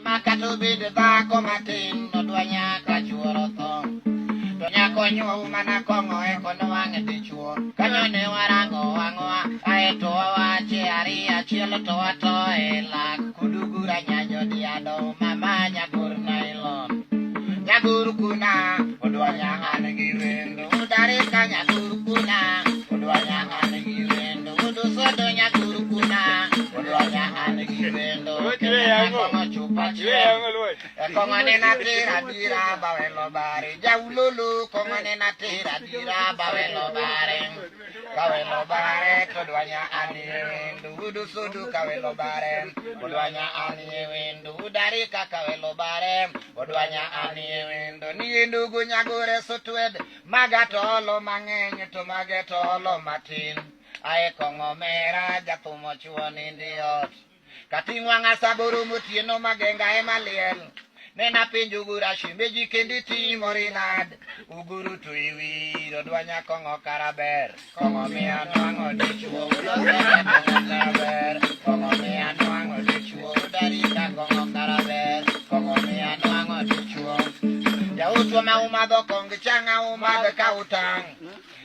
Ma kata obed dhako matin nodwa nyaka chuoro tho. To nyako nyuow mana kong'o eko nowang'e dichuo. Kanyo ne warango wang'wa aeto wawache ariyo achiel to watoe lak kudugura nyanyo diado mama nyagur nylon. Nyagur kuna odwa nyahan gi wendo udarika nyagur kuna odwa nyahan gi wendo udusodo nyagur kuna odwa nyahan gi wendo. Kong'o chupa achiel. Kong'o ne natera dira bawelo bare. Jaulolo kong'o ne natera dira bawelo bare. Kawelo bare to dwanya anie wendo udu sudu kawelo bare. Odwanya anie wendo udarika kawelo bare. Odwanya anie wendo ni ndugu nyagore sotwed maga to olo mang'eny to mage to olo matin. Ae kong'o mera jathum ochuo nindi ot. Kating' wang'a saboro motieno magenga ema liel. Nena penjo Uguru shemeji kendi timori nad. Uguru to iwiro dwanya kong'o karaber. Kong'o miya nwang'o dichuo ulosene kong'o karaber. Kong'o miya nwang'o dichuo udarika kong'o karaber. Kong'o miya nwang'o dichuo. Yautwa ma umadho kong chang'a umadh ka utang'.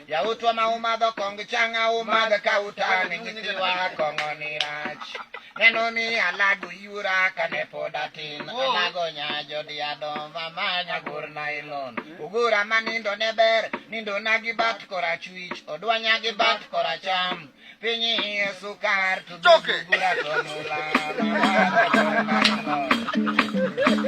Yautwa ma umadho kong chang'a umadh ka utang' nyithiwa kong'o ni rach. Neno ni alago yura kane pod atin. Alago nyajo diado mama nyagur nylon. Ugura ma nindo ne ber, nindo na gi bat korachwich, odwanya gi bat koracham. Piny iye sukar to Choke. ugura to nula. Mama nyagur nylon.